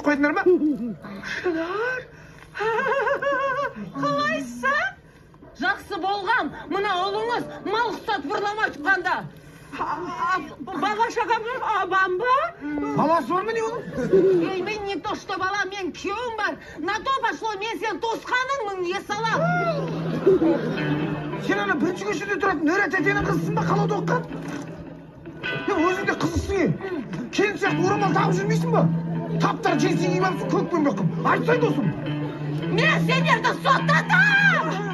Көрсетіп қойдыңдар ма? Шынар, қалайсың? Жақсы болғам, мына ұлыңыз мал ұқсатып ұрламай шыққанда. Бала шағам аман ба? Баласы бар ма, не оның? Ей, мен не то что бала, мен күйеуім бар. На то пошло, мен сен туысқаныңмын, есалап. Сен ана бірінші көшеде тұратын Нұрия тәтенің қызысың ба, қалада оқыған? Е, өзің де қызықсың, е. Келін сияқты орамал тағып жүрмейсің ба? Таптар джинсы киіп алыпсың, көк бөмбек қылып. Айтсай, досым. Мен сендерді соттатам!